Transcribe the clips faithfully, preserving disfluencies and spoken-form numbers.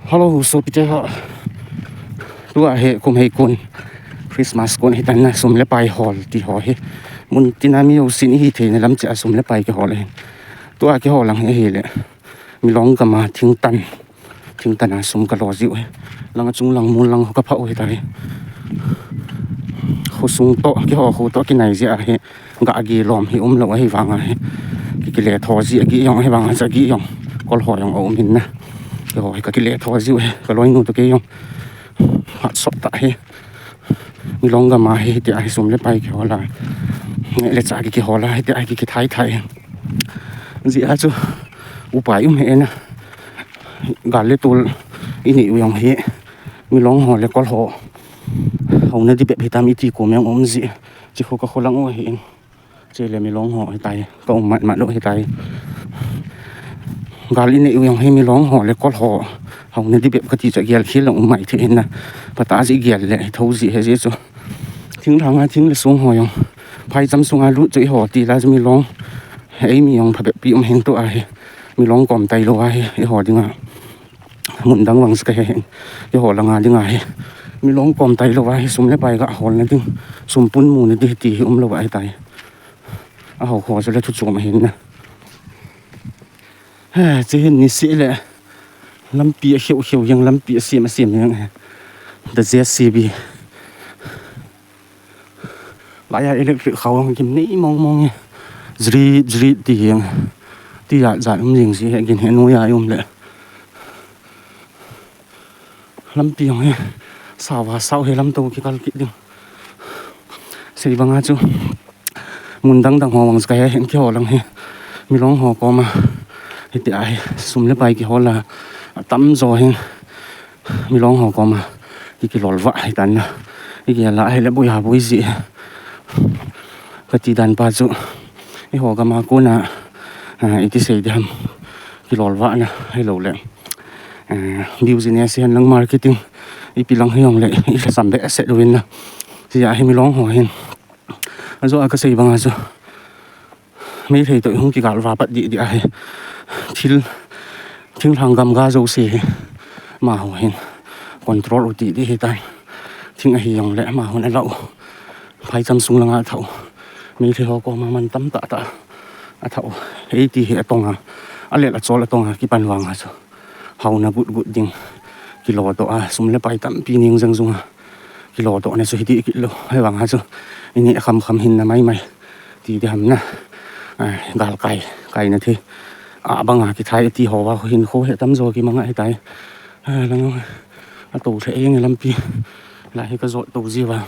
Hello, sopite ho. Tua hi kum hei kon, Christmas kon hitan na, sum le pai hol ti ho hi. Mun tina mi jousen ihi theina lam cheh a sum le pai kihol ahin. Tua kihol lang hi ahile, Milong gam a thingtan, thingtan a sum kalo jiu hi. Langa chunglang mun lang ho kaphah u hitai. Khosung toh, keiho kho toh kinai jeh ahi. Ga agi lom hi umlou ahi vanga hi. Ki, kile tho ji agi jong ahi vanga, agi jong kol ho jong aum hin na. Keiho hi kakile tho jiu hi, kaloinu toh kei jong. Hat sop tah hi. Milong gam a hi, hitia hi sum le pai kihol a. Neh le chah ki, kihol a, hitia hi ki, kithai thai. Jeh a chu upai um hi e na. Gal le tol inei u jong hi, Milong ho le kol ho houna di bep hitam iti kom jong um ji. Chi kho ka kho lang u ahin. Chule Milong ho hitai, ka um mat mat u hitai. Gal inei u jong hi Milong ho le kol ho houna di bep kati chu gel khel lang um mai thei hin na. Phatah a ji gel le hi tho ji hi ji chu. Thinglhang a thing le song ho jong phaicham sunga lut chu eiho ti la chu Milong, eimi jong phabep pi um hin, tua hi Milong kom tailou a hi eiho dinga mun dang vang chu kahe hin, eiho langa dinga hi Milong kom tailou a hi sum le pai ga holna ding, sum pun muna ding ti hi umlou ahitai. Aho ho chu le thu chom ahin na. He, che hin niseh le lampi akheu kheu jeng, lampi asem asem jeng. The J C B. Laiya electric khao jong gimnei mong mong e. Jrit jrit ti jeng. Ti jat jat um jeng ji hi, gin hi noiya um le. Lampi jong hi sao va sao hi, lamto kikal kit ding. Sei banga chu mun dang dang ho vang chu kahe hin, keiho lang hi Milong ho koma hitia hi sum le pai kihol a, atamjo hin Milong ho koma ki, kilolvah hitan na. Igel a hile boi a boi ji. Kati dan pa chu eiho gam a kona, ah, iti sei diham, kilolvahna hilou le, ah, business hihen lang, marketing ipi lang hijongle ilhasam behseh uvin na. Tia hi Milong ho hin, ajo a kasei banga chu Meitei toh hung kigalva pat dih dih ahi. Thil, thinglhang gamga jouse hi amaho hin control u ti dih hitan. Thing ahi jongle amahon alah u, phaicham sung langa athah u, Meitei ho koma man tam tah tah athah u. Eiti hi atonga, alel achol atonga kipan vanga chu hauna gut gut ding, kilodoh a, sum le pai tampi neng jeng junga kilodohna chu hidih kit lou. Hivanga chu ineh kham kham hinna mai mai ti diham na. Ai, galkai, kaina thei a banga kithai ti ho va hinkho hi atamjo kimang ahitai. Ai, lang ato thei jeng lampi. Lai hi kajot tou jiuva.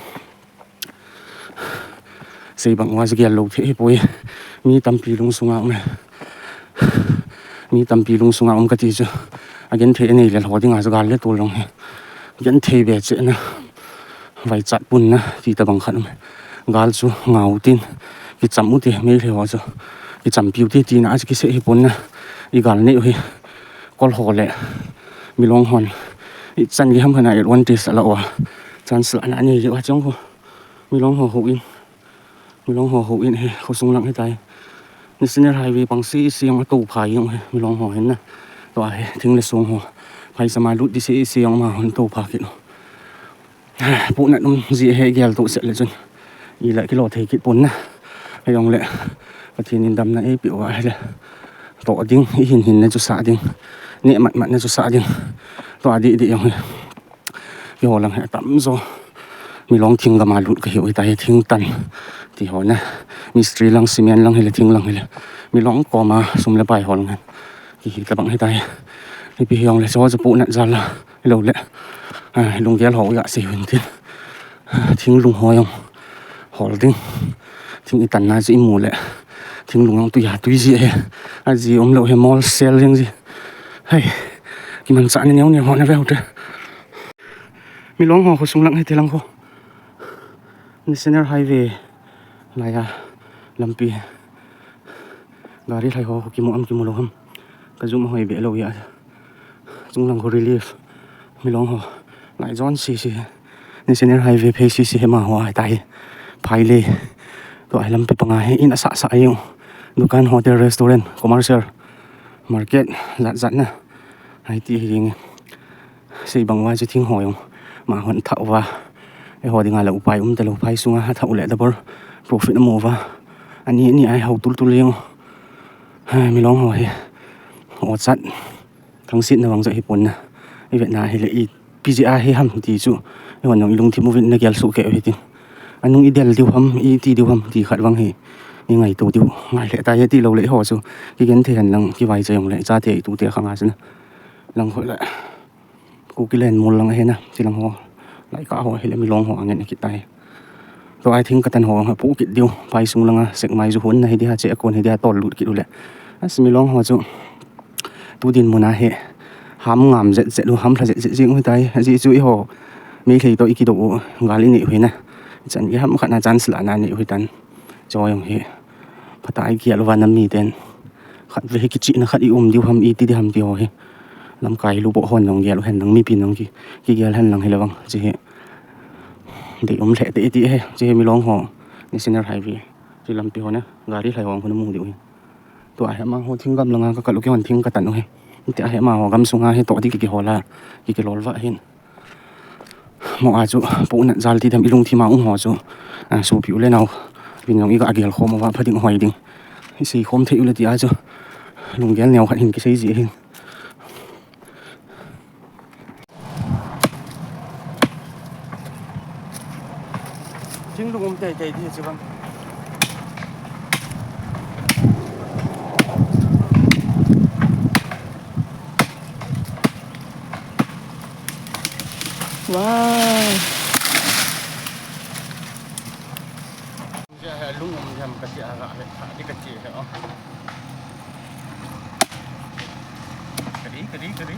Sei bang uva chu gel lou thei hipoi. Mi tampi lungsunga um e. Mi tampi lungsunga um kati chu, agenthei anei le lou dinga chu gal le tol jong hi genthei be cheh na, vaichat punna ti tobang khat um e. Gal chu ngau tin, kicham u te, Meitei ho chu kichampiu te tina a chu kisei hipon na. Igal nei u hi kol ho le Milong hon ichan gei ham khat a advantage ala uva, chance la ana nei jiu a chang ho. Milong ho houin, Milong ho houin hi khosung lang hitai. National Highway pang sese jong atoupha jong hi Milong ho hin na. Tua hi thing le song ho phaichama lut di sese jong amahon toupha kit u. Puhnat um ji hi geltoh seh le chun ila kilo thei kit pon na. Hijongle Pathen in damna eipeh uva ahile, toh ding, ihin hinna chu sah ding, neh mat matna chu sah ding. Tua dih dih jong hi keiho lang hi atamjo Milong thing gam a lut kahiu hitai, thingtan ti ho na. Mistri lang, cement lang hile, thing lang hile, Milong koma sum le pai hol ngen kihi tobang hitai. Ipi hijongle chu ho chu puhnat jal a, hilou le, ah, lunggel ho u ja sei uvin tin, ah, thinglung ho jong hol ding. Thing itanna chu imu le thinglung jong tui a tui ji ahi. Aji umlou hi mol sel jeng ji. Hai, kimanchahna neo neo ho na ve u te. Milong ho khosung lang hiti lang kho. National Highway laiya lampi. Gari lhai ho kimu am kimu lou ham, ka zoom hoi be lou a. Chunglang kho relief. Milong ho lai jon sese, National Highway phei sese hi amaho ahitai. Phailei. Tua hi lampi panga hi in asah sah jeng u. Dukan, hotel, restaurant, commercial, market, jat jat na. Hiti hi jeng e. Sei bang uva chu thing ho jong ama hon thah uva, eiho dinga le upai um talou, phai sunga athah u le double profit amu uva. Ani ani a eihao tultul jeng u. Hai, Milong ho hi orchard thangsetna vang chu ahipon na. Ivetna hile ipi jeh a hi ham ti chu eihon jong ilungthim uvin nagel soh kei u hitin. Anung idel diu ham, iti diu ham ti khat vang hi ingaito diu ngai lheh tai, tilou le eiho chu kigenthei hen lang, kivaicha jongle chate itute khanga chu na lang khoi le Kuki len mol lang ahi na, chilang ho, Laika ho hile Milong ho angen kit tai. Tua thing katan ho apoh kit diu, phai sung langa sekmai ju hon na hi dia, che akon hi dia, tollut kit u le. As Milong ho chu tu dinmun a hi ham ngam jet jet u, ham lha jet jet jeng u hitai. Ajeh chu eiho Meitei toh ikidoh u gal inei u hi na, chan iham khat na chance lahna nei u hitan. Chu jong hi phatah a igel uva nam miten khatvei hi kichihna khat ium diu ham, iti di ham ti ho hi lamkai luboh hon jong gel u hen lang, mipin jong ki, kigel hen lang hile vang, hiche hi deium lheh tei iti hi. Hiche hi Milong ho National Highway, hiche lampi ho na gari lhai ho hung mu diu hi. Tua hi amaho thing gam langa kakal u, keihon thing katan u hi. Hitia hi amaho gamsunga hi toh di kikihol a, kikilol vah hin. Mo a chu, pohnat jal ti dem, ilungthim a um ho chu, a, sopi u le nao vin jong iga gelkhom uva pha ding, hoi ding, iseikhom thei u le tia chu lunggel neo khat hin kisei ji ahin. Thinglung um teitei di chu vang. Wow. Lung um jam kati a, ga le kha di kati he o. Kadi, kadi, kadi.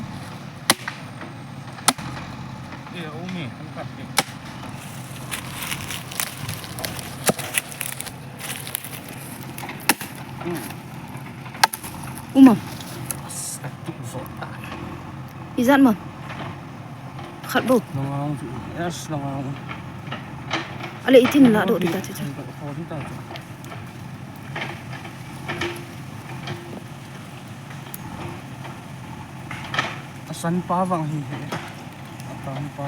Eh, umi, ang kati. Hmm. Uma. As, kati zo ta. Ijat ma. Khat bou. Langang chu, yes, langang. Ale itin la doh di ta chu. Ho di ta chu. Asan pa vang hi he. Atang pa.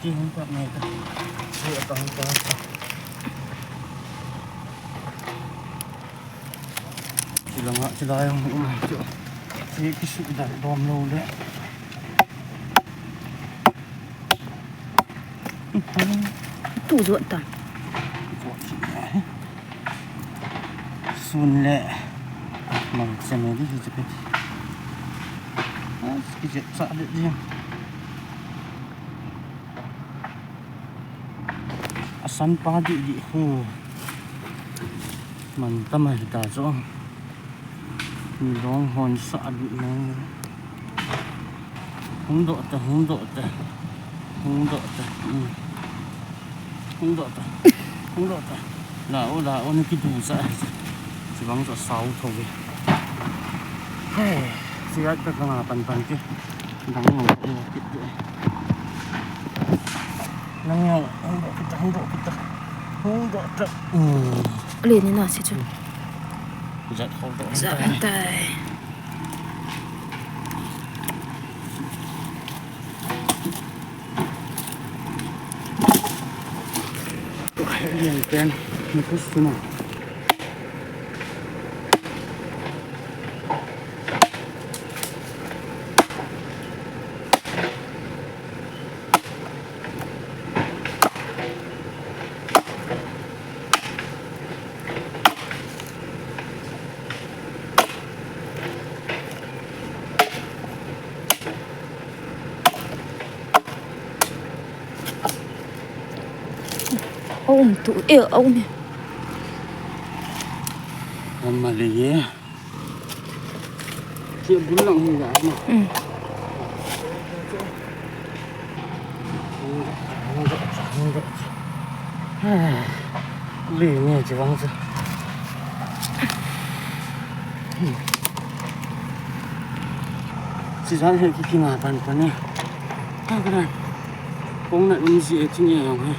Ki hung pa ngai ta. Hi atang pa. Chilanga, chilai ang um chu. Chi kisu da dom lou le. Tu zuat ta. Zuat chi. Sun le. Mang cheme di hi chu pe. As ki jet sa le di. Asan pa di di hu. Man tam ahi ta chu. Milong hon sa a lut nang. Hung doh ta, hung doh ta. Hung doh ta. Hmm. Hung doh ta. Hung doh ta. La o, la o, na kidu sa. Chibang sa sao tho ve. Hey, siat ka nga pan pan ke. Dang mo, eh, kit de. Nang yau, hung doh kita, hung doh kita. Hung doh ta. Hmm. Le ni na si chu. Zat ho doh. Zat tai. Lian pen, ni kus tu na. A um tu, eh, a um e. Ama le ye. Che bul lang hi ga na. Um. Le nge che vang che. Chi jan he ki kinga pan pan ne. Ta ka na. Kong na um ji e chi nge yong he.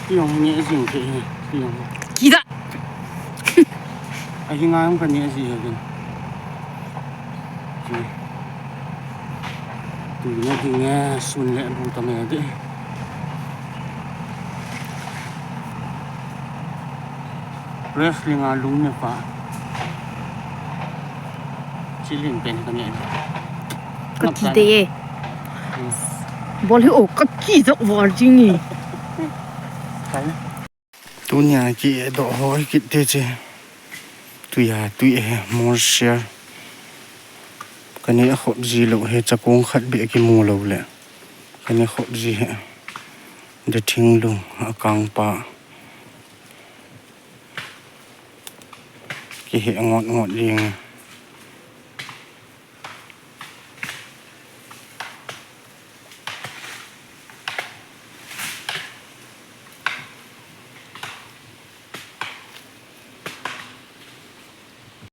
Ti yong nge jing ke he. Ti yong. Ki da. Ahi ngai ang kani aji ahin. Tui na ding e, sun le bu ta me de. Wrestling a lung ne pa. Chilin pen kani. Kati de e. Bol hi o kaki jok war jing e. Tunia ki doh ho hi kit te che. Tuia tui he more share. Kani a khop ji lou he chakong khat be ki mu lou le. Kani khop ji he. De thing lung a kang pa. Ki he ngot ngot ling.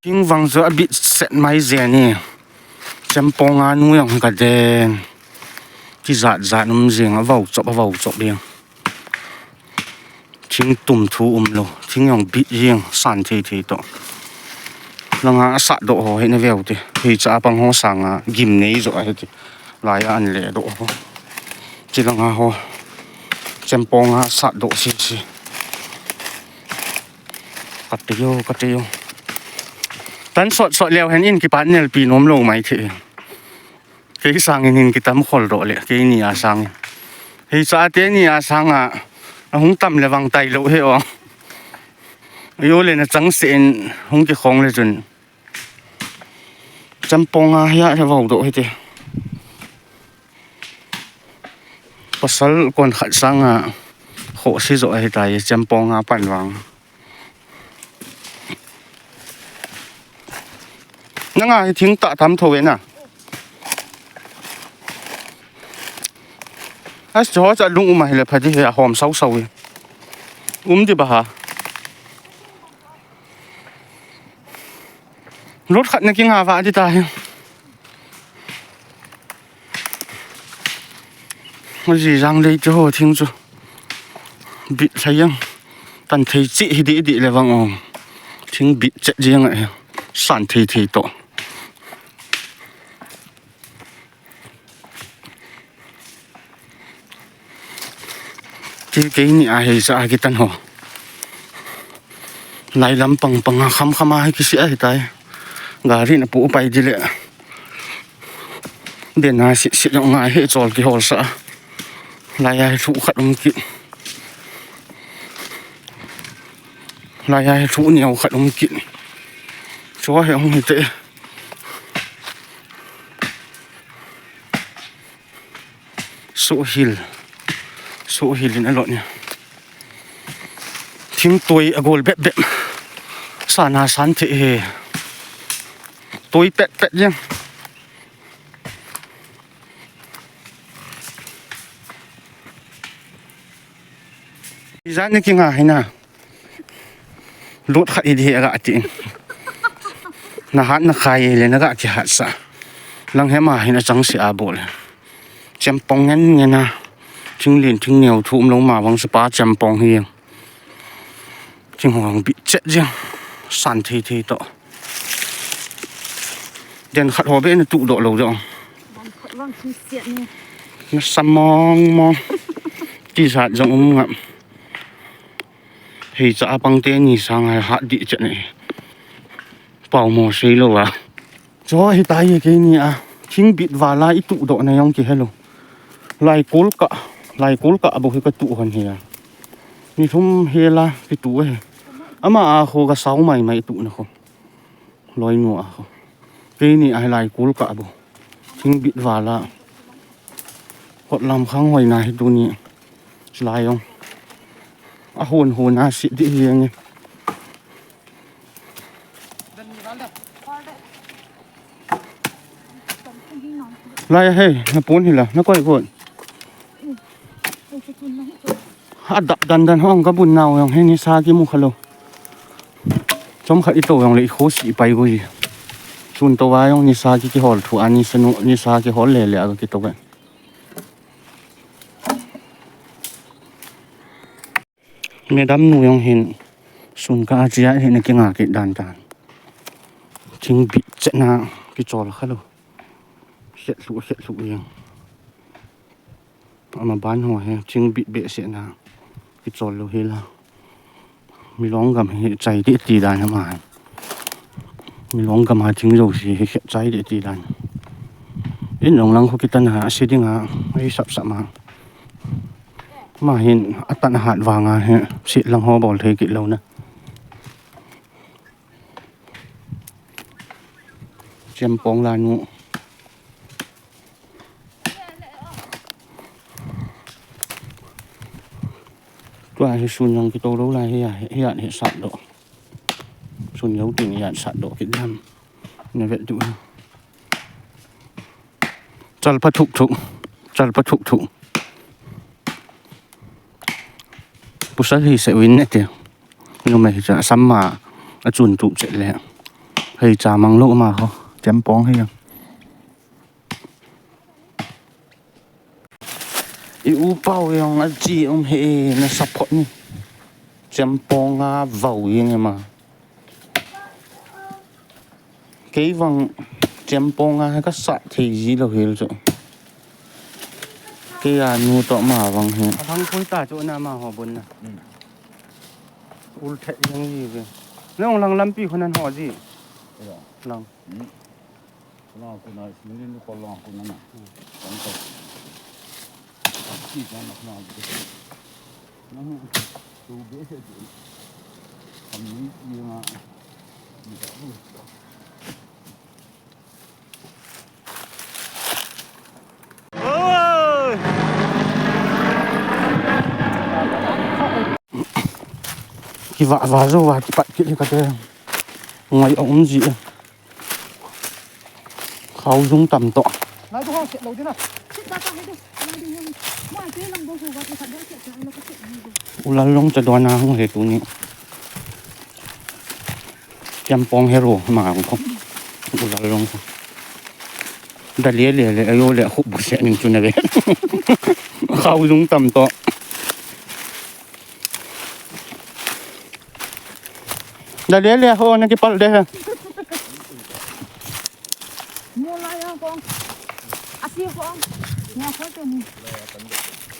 Thing vang chu a bit set mai jeng e. Chempong a nu jong ka den. Ti jat jat um jeng a vau chop a vau chop jeng. Thing tum thu um lou. Thing jong bit jeng san thei thei to. Langa a sat doh ho hi na veu te. Hei cha pang ho sanga gim nei jo a hi te. Lai a an le doh ho. Chi langa ho. Chempong a sat doh si si. Kati yo, kati yo. Tan sot sot leo hen in kipat nel pi nom lou mai the. Kei sangin hin kitam khol doh le, kei ni a sangin. Hei cha te ni a sanga, a hung tam le vang tai lou he o. Yo le na chang se in hung ki khong le chun. Chempong a hia he vau doh he te. Pasal kon khat sanga kho si jo he tai chempong a pan vang. Nanga hi thing ta tam tho ve na. As cho cha lung um a hi le pha di he a hom sau sau e. Um di ba ha. Lut khat na ki nga va di ta hi. Aji jang lei te ho thing chu. Bit lhai jang. Tan thei chi hi di di le vang ong. Thing bit chet jeng a. San thei thei to. Kei, kei ni a hei sa a kitan ho. Lai lam pang pang a kham kham a hei kisi a hei tai. Gari na pu pai di le. Den a si, si jong ngai hei chol kihol sa. Lai a hei thu khat um kit. Lai a hei thu neo khat um kit. Chu hei hung hei te. Suhil. Suhil in a lot nia. Thing tui a gol bep bep. Sana san thei he. Tui pet pet jeng. Ijat ni kinga hina. Lut khat i di aga tin. Na hat na khai le na ga kihat sa. Lang hema hina chang si a bol. Chempong ngen ngen a. Thing lin thing neo thu um lo ma vang sa pa chempong hi. Thing hong bit chet jeng. San thei thei to. Den khat ho be na tu do lo jong. Vang khat vang thing siat ni. Na sa mong mong. Ti sat jong um ngam. Hei cha apang te ni sang hai hat di chet ni. Pau mo sei lo a. Cho hi tai kei ni a. Thing bit vala i tu do na jong ki helo. Lai kul ka. Lai kul ka bu hi ka tu hon hi a. Ni thum hela ki tu he. Ama a kho ka sau mai mai tu na kho. Loi nu a kho. Kei ni a lai kul ka bu. Thing bit vala. Hot lam khang hoi na hi tu ni. Lai jong. A hon hon a si di hi nge. Lai he, na pon hi la, na koi kon. A dap dan dan hong ka bun nau jong he ni sa ki mu kha lo. Chom khat i to jong le i kho si pai go ji. Chun to va jong ni sa ki ki hol thu a ni sa nu, ni sa ki hol le le a ki to ve. Madam nu jong hin sun ka a chia hin a kinga kit dan tan. Thing bit chetna kichol kha lou. Khet lhu, khet lhu jeng. Ama ban ho hi thing bit behseh na kichol lou hi la. Milong gam hi chai deh ti dan ama. Milong gam a thing jouse hi khet chai deh ti dan. In long lang khu kitan a ase ding a, ahi sap sap ma. Ama hin atan ahat vang a hi, se lang ho bol thei kit lou na. Chempong la nu. Tua hi sun jong kito lou lai hi a, hi a, hi sat doh. Sun jou tin hi a sat doh kit dam. Na vet diu. Chal pha thuk thuk. Chal pha thuk thuk. Pasal hi se win ne te. Numei cha sam ma a chun tup chet le. Hei cha mang lou ma ho. Chempong hi jong. I u pau jong a chi um he na support ni. Chempong a vau jeng e ma. Kei vang chempong a ka sat thei ji lou hel chu. Kei a nu toh ma vang hi. A vang koi ta chu na ma ho bun na. Hmm. Ul thei jeng ji ve. Nang lang lampi khu nan ho ji. Lang. Hmm. Kuna, kuna, sinin ko lang kuna na. Kanta. Ki kana kuna. Na, tu be se tu. Kami ni ma. Ni ka bu. Oi. Kivah vah jou va kipat kit hi kate. Ngai a um ji. Khao jung tam toh. Ulal long cha dona hung he tuni. Chempong hero ma ko. Ulal long. Da le le le ayo le khu bu se ning chu na ve. Khao jung tam toh. Da le le ho na kipal de. Mo la ya ko. Asi ko. Nya ko te ni.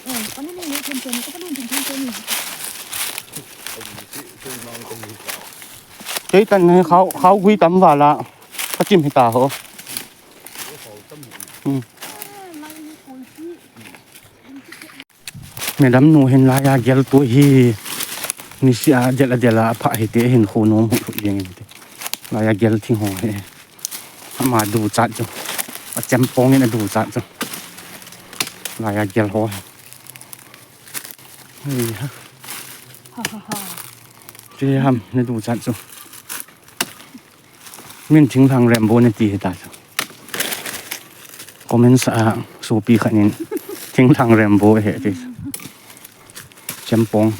Eh, pani ni ni ken te ni, ko pani ni ken te ni. Kei tan ne khao, khao gui tam va la. Ka chim hi ta ho. Hmm. Madam nu hin laiya gel tu hi, nisih a del a del a pha hi te hin khu nom hu hu jeng in te. Laiya gel thing ho hi. Ama du chat chu. A chempong in a du chat chu. Laiya gel ho hi. Hei ha. Ha, ha, ha. Che ham, na du chat chu. Min thinglhang Rambo nati hita chu. Comment sa a sopi khat in thinglhang Rambo he ti. Chempong,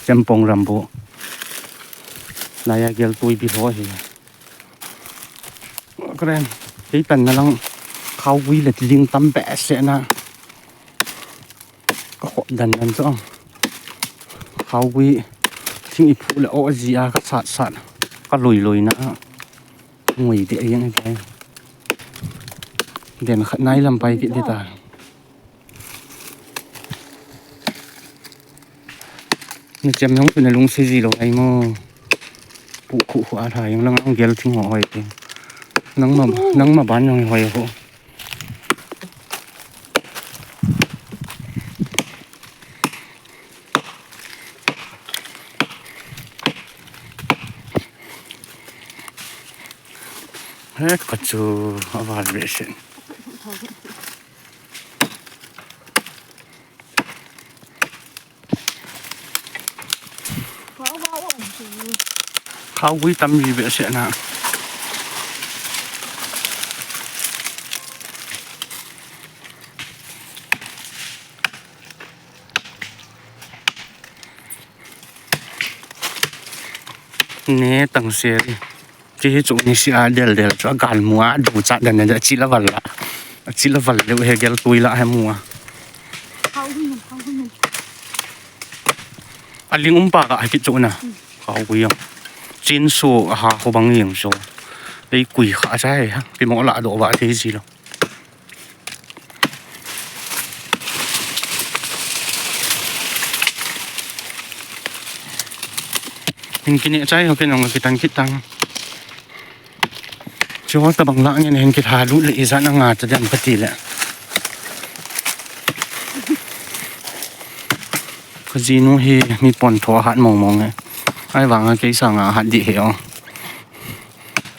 chempong Rambo. Laiya gel tui bi ho hi. Karen, hei tan na lang khao gui le ling tam behseh na. Ka khop dan dan chu ang. Khao gui thing i phu le o ji a ka sat sat. Ka lui lui na. Ngui de jeng kai. Den khat nai lam pai kit de ta. Na chem jong tu na lungsi ji lou ai mo. Pu khu khu a tha jong lang ang gel thing ho hoi te. Nangma, nangma ban jong hoi ho. He, ka chu a val ve sen. Khao gui tam ji behseh na. Ne tang se ri. Chi hi chu nisih a del del chu a gal mu a du chat dan dan a chi la val la. A chi la val le he gel tui la he mu a. A ling um pa ka ha ki chu na. Khao gui jong. Chin su a ha khu bang jeng so. Tei kui kha chai ha, kimo la do va thei ji lou. Hin kini chai ho kinong kitan kitang. Chu ho tabang la ngen hin kitha lu le ijat na nga ta dem kati le. Ka jinu hi mi pon tho hat mong mong e. Ai vang a kei sanga hat di he o.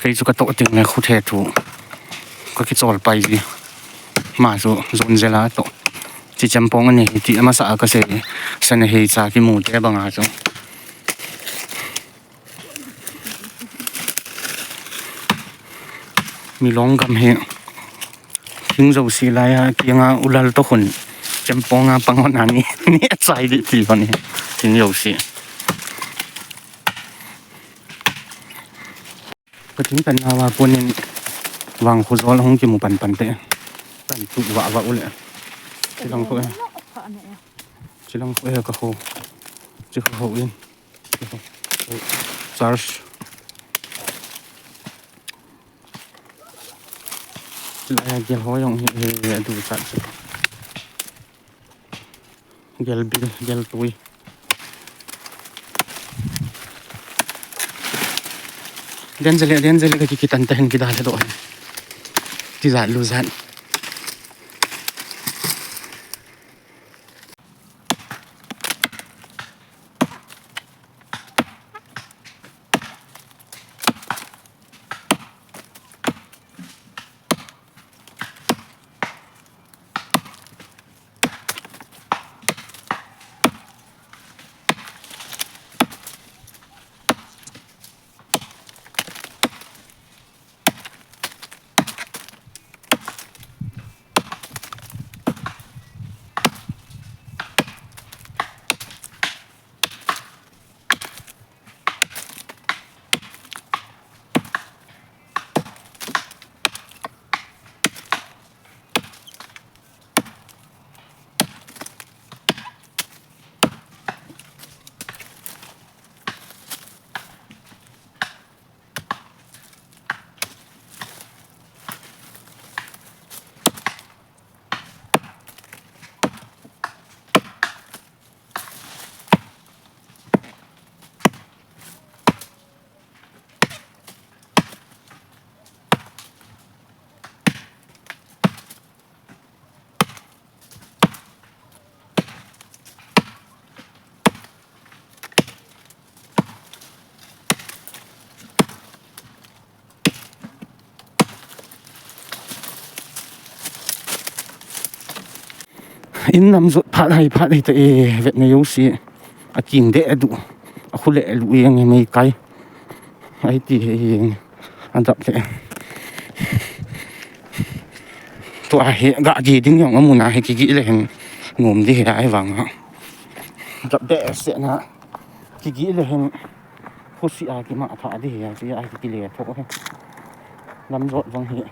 Kei chu ka toh ting le khu the thu. Ka kichol pai ji. Ma chu zon zela toh. Chi chempong ani ti ama sa ka se. Sana hei cha kimu te banga chu. Milong gam hi. Thing jouse lai a kianga ulal to khun. Chempong a pangon ani. Ni chai di ti bani. Thing jouse. Ka thingtan nava punin vang khu jol hung kimu pan pan te. Pan tu va va ule. Chilang khu e. Chilang khu e ka khu. Chi khu ho in. Church. Chilai a gel ho jong hi, hi, hi, adu chat chu. Gel bil, gel tui. Den jale, den jale ka kikitan ta hin kidal do. Ti jat lu jat. In nam jot phat hai phat hai ta e, vet na yo si. A king de a du. A khu le lu yang mei kai. Ai ti he yang. A dap le. Tua hi ga gi ding jong amun a hi kigi le hin nom di hi ai vang a. Dap behseh na kigi le hin husi a kima tha di hi ai ti ai kile tho hi. Lam jot vang hi.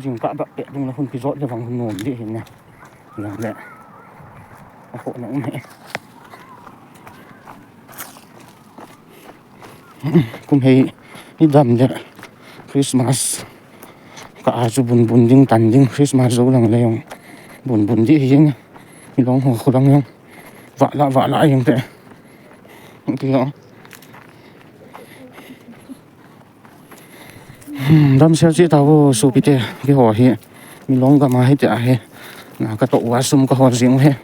Jingkah dap pet dung le hun kijot le vang hun nom di hi na. Lang le. A ho na um hi. Kum hei hi dam le Christmas ka a chu bun bun ding tan ding Christmas zo lang le jong bun bun di hi jeng. Milong ho khu lang jong va la va la jeng te. Ti jong. Hmm, damsel chi ta vo sopite, keiho hi. Milong gam a hi ti a hi. Na ka toh uva sum ka hol jing u hi.